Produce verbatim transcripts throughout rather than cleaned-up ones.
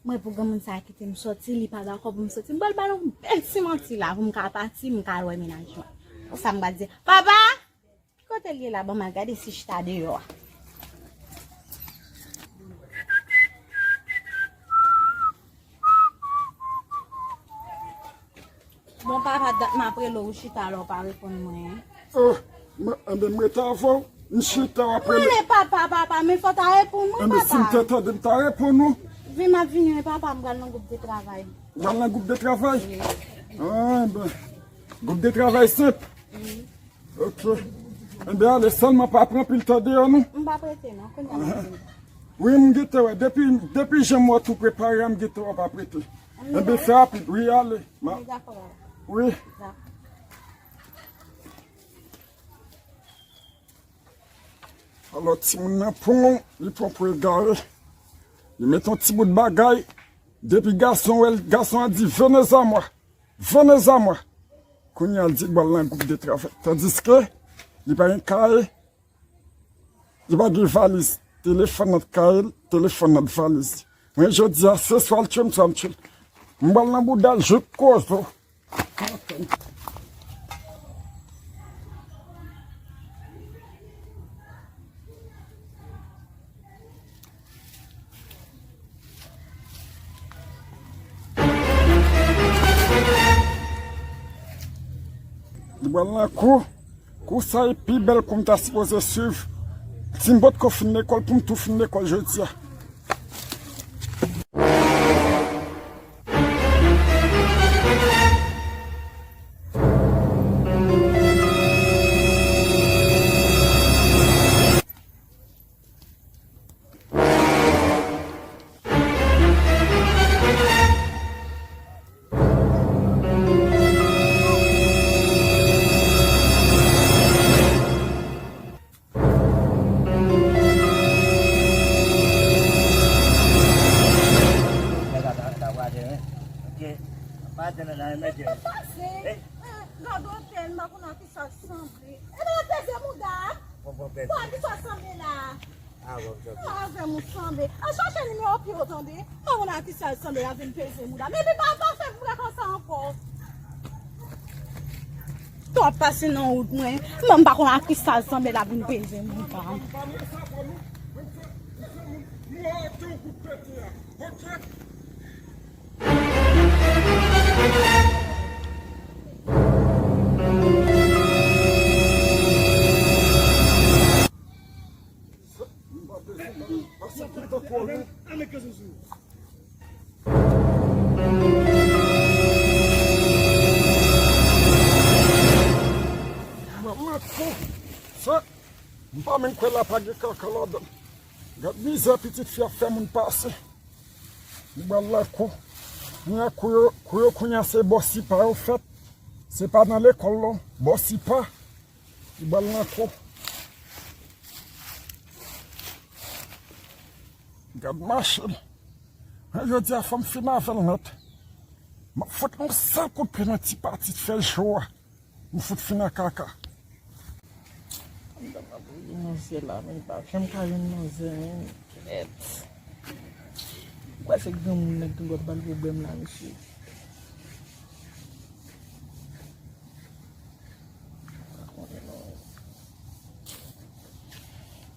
Mwen pou granmoun sa a kite m sòti, li pa dakò pou m sòti. M pral ba l yon bèl ti manti la pou m ka pati, m ka al wè mennaj mwen. Sa m pral di, papa! Ki kote l ye la? Ban m al gade si chita deyò a. Bon, papa, dat m ap rele w, ou chita la, ou pa reponn mwen. Oh, m, enben, m rete avè w. M chita, w ap rele. Rele papa, papa, men fò w ta reponn mwen, papa. Enben, si m te tande, m ta reponn ou. Vin, m ap vini, wi, papa, m pral nan gwoup de travay. Ou pral nan gwoup de travay? Wi. Ah, enben, gwoup de travay senp. Wi. Ok. Enben, ale, sèlman pa pran anpil tan deyò, non. M p ap rete, non, kounye a m ap vini. Wi, m gentan wè. Depi, depi jan m wè w tou prepare a, m gentan wè w p ap rete. Enben, fè rapid. Wi, ale. Wi, dakò, papa. Wi. Dakò. Alò, timoun nan pran, li pran pou egare. Li met yon ti bout bagay. Depi gason wè l, gason an di, venez à moi. Venez à moi. Kounye a, l di l pral nan gwoup de travay. Tandiske li pa gen kaye, li pa gen valiz. Telefòn nan t kaye l, telefòn nan t valiz li. Mwen, jodi a, se swa l tchwe m, swa m tchwe l. M pral nan bouda l jouk kozo. Li pral nan kou. Kou sa e pi bèl kou m ta sipoze swiv. Si m potko fin lekòl, pou m tou fin lekòl jodi a. Pase, eh, gade otèl, m pa konn a kisa l sanble. E pa peze mouda. Bon, bon, peze. Bon, a kisa l sanble la? Ah, bon, bon. Ah, avè m ou sanble. Al chache nimewo pye w tande. Pa konn a kisa l sanble la vin peze mouda. Men li pa, pa fè m fè konsa ankò. Twòp pase nan wout mwen. Mwen m pa konn a kisa l sanble la vin peze mouda. Sa, m pa menm kwè la pa gen kaka ladan. Gad mizè pitit fi ap fè moun pase. Li pral lakou. Kounye a kou yo, kou yo kounye a se bò sipa yo fèt. Se pa nan lekòl non. Bò sipa. Li pral lakou. Gad machin. Mwen jodi a fò m fin avè l nèt. M ap fout yon sèl kout pye nan ti pati fè jou a. M fout fin nan kaka. Manzè la, men pa janm ka jwenn manzè, men kèt. Ou kwè se granmoun nèg tou ap ba l pwoblèm la, mesye. Pa konnen non.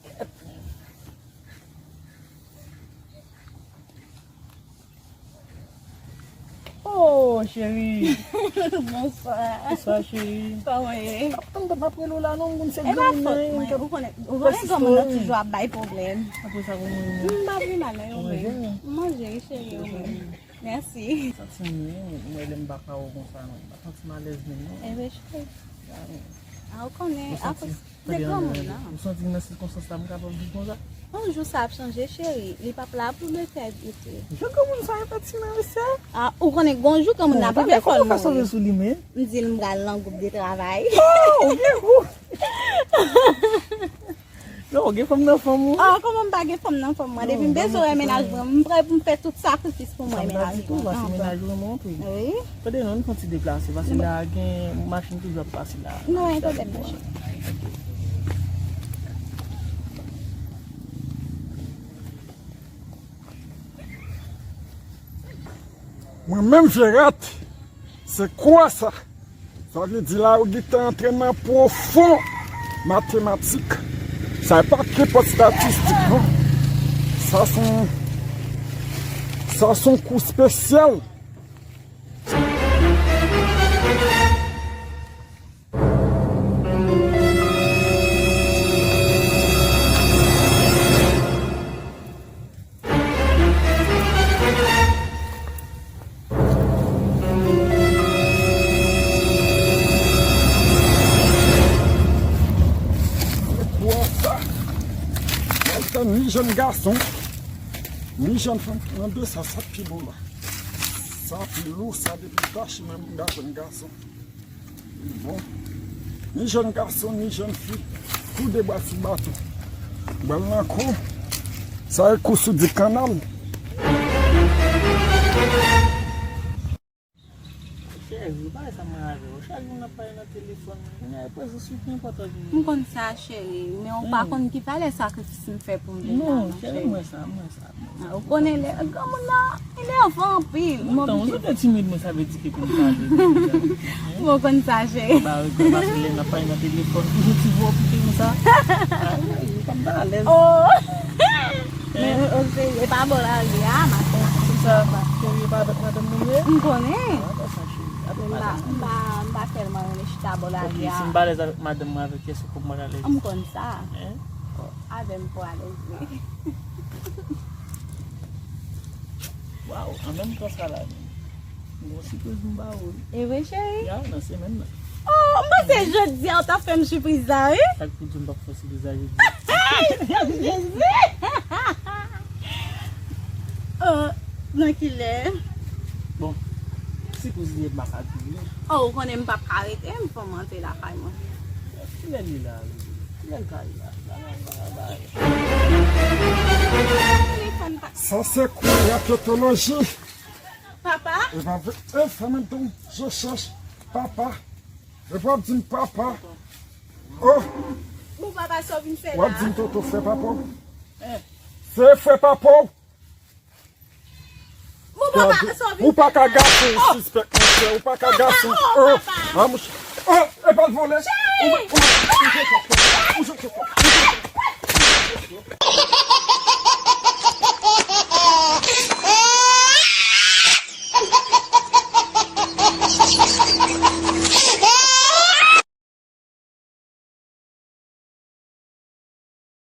Kèt. Oh, cheri. Bonswa. Bonswa, cheri. Kòman w ye? Ap tann m ap rele w la non, moun se granmoun nan, ou konnen, ou konnen granmoun nan toujou ap bay pwoblèm. Apre sa, kòman w ye? M pa pi mal non, ou menm? M manje, wi, cheri, ou menm? Mèsi. Santi m, wi, mwen lè m pa ka wè w konsa non. M pa santi m alèz menm non. Enben, cheri. Ah, ou konnen, akoz de granmoun nan. Ou santi nan sikonstans la, m kapab viv konsa? Yon jou sa ap chanje, cheri. Li p ap la pou de tèt ete. Jan granmoun sa yo fè ti nan mesye. Ah, ou konnen gon jou granmoun nan ap rive fò l mouri. Kòman w fè sove sou li, men? M di l m pral nan gwoup de travay. Oh, ou gen gou! Non, ou gen fanm nan fanm ou. Ah, kòman m pa gen fanm nan fanm mwen? Depi m bezwen wè mennaj mwen, m prè pou m fè tout sakrifis pou m wè mennaj mwen. Fanm nan di tou, paske mennaj ou renmen w anpil. Wi. Tande non, nou fè yon ti deplase, paske la gen machin toujou ap pase la. Non, gen pwoblèm, monchè. Mwen menm vye rat, se kou a sa. Sa vle di la, yo gentan antre nan pwofon matematik. Sa e pa kenpòt estatistik, non. Sa se yon, sa se yon kou espesyal. Ni jèn gason, ni jèn fanm ki nan de sa, sa k pi bon la. Sa pi lou, sa depi tache nan bouda jèn gason. Bon. Ni jèn gason, ni jèn fi, tou de bwa sou bato. Bal nan kou. Sa e kou sou di kannal. Cheri, pa sa mwen avè w. Chak jou n ap pale nan telefòn. Mwen gen prezans ou ki enpòtan pou mwen. M konn sa, cheri, men ou pa konn ki valè sakrifis m fè pou m vin la, non, cheri. Mwen sa, mwen sa. Ou konnen lè granmoun nan enèvan anpil. M oblije. Ou te timid, mwen sa vle di ke pou m pale. Mwen konn sa, cheri. Ba, wi, paske lè n ap pale nan telefòn, toujou ti vwa w kite konsa. Ah, wi, ou pa m pa alèz. Oh! Men, oh, cheri, e pa bò lari a, m ap fè. Konsa, cheri, e pa avèk madanm mwen ye? M konnen. Ah, konsa, cheri. Apre madanm. M pa, m pa, m pa tèlman renmen chita bò lari a. Ok, si m pa alèz avèk madanm mwen, avèk kiyès ou pou mwen alèz? M konn sa. Hein? Avè m pou alèz, wi. Waw, an menm tan sa la, m gen yon sipriz pou m ba ou, wi. E vre, cheri? Ya, nan semèn nan. Oh, m panse jodi a ou t ap fè m sipriz la, wi. Sa k pou di m p ap fè w sipriz la jodi a? Ay, Jezi! Oh, nan ki lè? Bon, sipriz li ye, m pa ka di w. Oh, ou konnen m p ap ka rete, m fò m antre lakay mwen. Kilè li la, Lili? Kilè l ka ye la? Ba, ba, ba, ba. Telefòn pa. Sa se kou raketoloji. Papa? E pa vre, e fè mwen don je chèch papa. E pa di m papa. Oh! Bon, papa, sa w vin fè la? W ap di m toto frè papa w? Eh. Se frè papa w. Mon papa, sa w vin fè la? Ou pa ka gason, sispèk, monchè. Ou pa ka gason. Oh, papa. Ah, monchè. Oh, e pa l vole. Cheri! Ou, ou, ou, ou, ou, ou, ou, ou, ou, ou, ou, ou, ou,